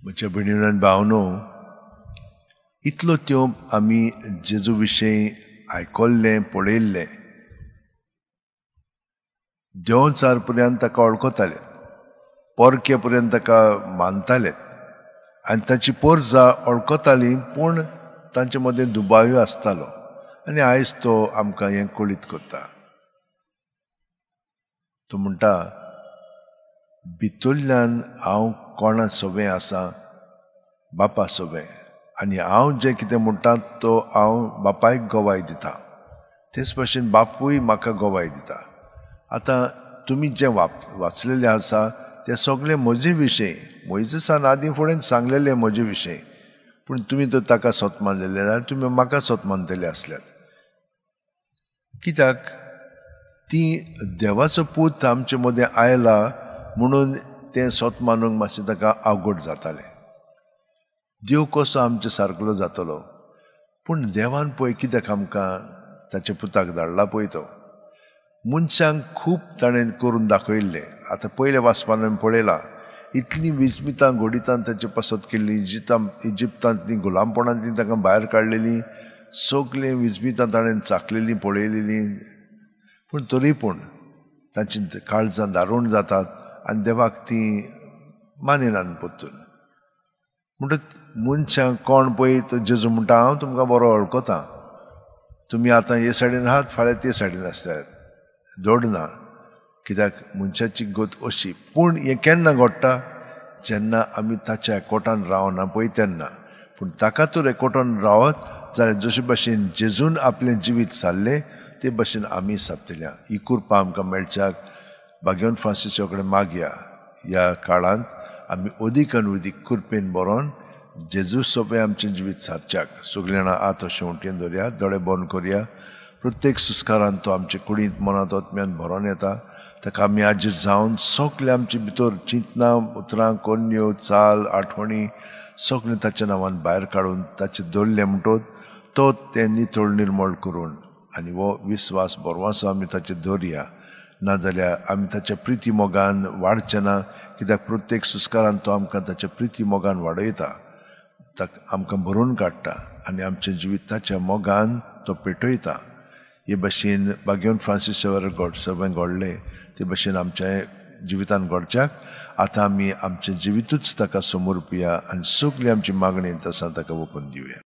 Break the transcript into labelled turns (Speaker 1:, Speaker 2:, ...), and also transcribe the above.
Speaker 1: म्हज्या भयणीन आनी भावनो, इतलो त्यो आमी जेजू विशयी आयकल्लें, पळयल्लें. देंवचार पर्यंत ताका वळखताले, परके पर्यंत ताका मानताले आनी ताची पोरजा वळखताली, पूण तांचे मदें दुबावूय आसतालो. आनी आयज तो आमकां हें कळीत करता. तो म्हणटा, भितरल्यान हांव कोणा सोबें आसा, बापा सोबें, आनी हांव जें कितें म्हणटा तो हांव बापायक गवाय दिता, तेच भाशेन बापूय म्हाका गवाय दिता. आतां तुमी जें वाचलेलें आसा तें सगळें म्हजे विशयी, मोयजेसान आदीं फुडें सांगलेलें म्हजे विशयी, पूण तुमी तर ताका सत मानलेले जाल्यार तुमी म्हाका सत मानतले आसल्यात. कित्याक ती देवाचो पूत आमचे मदें आयला म्हणून तें सत मानूंक मातशें ताका अवघड जातालें. देव कसो आमचे सारकलो जातलो? पूण देवान पळय कित्याक आमकां ताच्या पुताक धाडला पळय. तो मनशांक खूब ताणें करून दाखयल्लें. आतां पयल्या वाचपान आमी पळयलां, इतलीं विस्मितां घडितां ताचे पासत केल्लीं, इजिप्तांतलीं गुलामपणांतलीं तांकां भायर काडलेलीं, सगळीं विस्मितां ताणें चाखलेलीं, पळयलेलीं. पूण तरी पूण तांची काळजां दारूण जातात आनी देवाक तीं मानिनात परतून. म्हणटकच मनशां कोण पळय तो जेजू म्हणटा, हांव तुमकां बरो वळखता, तुमी आतां हे सायडीन आहात, फाल्यां ते सायडीन आसतात, जोड ना. कित्याक मनशाची गत अशी. पूण हें केन्ना घडटा? जेन्ना आमी ताच्या एकवटान रावना पळय तेन्ना. पूण ताका तर एकवटान रावत जाल्यार जशे भाशेन जेजून आपलें जिवीत सारलें ते भाशेन आमी सारतल्या. ही कृपा आमकां मेळच्याक भाग्यवंत फ्रांसिसा कडेन मागया. ह्या काळांत आमी अदीक आनी अदीक कृपेन बरोवन जेजू सोंपें आमचें जिवीत सारच्याक. सगळीं जाणां आत अशें उंटयेन धरया, दोळे बंद करया. प्रत्येक सुस्कारान तो आमचे कुडींत, मनांत, आत्म्यान भरोन येता. ताका आमी आजीर जावन सगळें आमचे भितर चिंतनां, उतरां, कोन्यो, चाल, आठवणी सगळें ताच्या नांवान भायर काडून ताचें दवरलें म्हणटोच तो तें नितळ निर्मळ करून आनी हो विस्वास बरवासो आमी ताचेर दवरया. नाजाल्यार आमी ताच्या प्रिती मोगान वाडचे ना. कित्याक प्रत्येक सुस्कारान तो आमकां ताच्या प्रिती मोगान वाडयता, ताका आमकां भरून काडटा आनी आमचें जिवीत ताच्या मोगान तो पेटयता. हे भाशेन भाग्यवंत फ्रांसीस सेवर सगळें घडलें ते भाशेन आमच्या जिवितान घडच्याक आतां आमी आमचें जिवितूच ताका समर्पिया आनी सगळी आमची मागणी तसां ताका ओपून दिवया.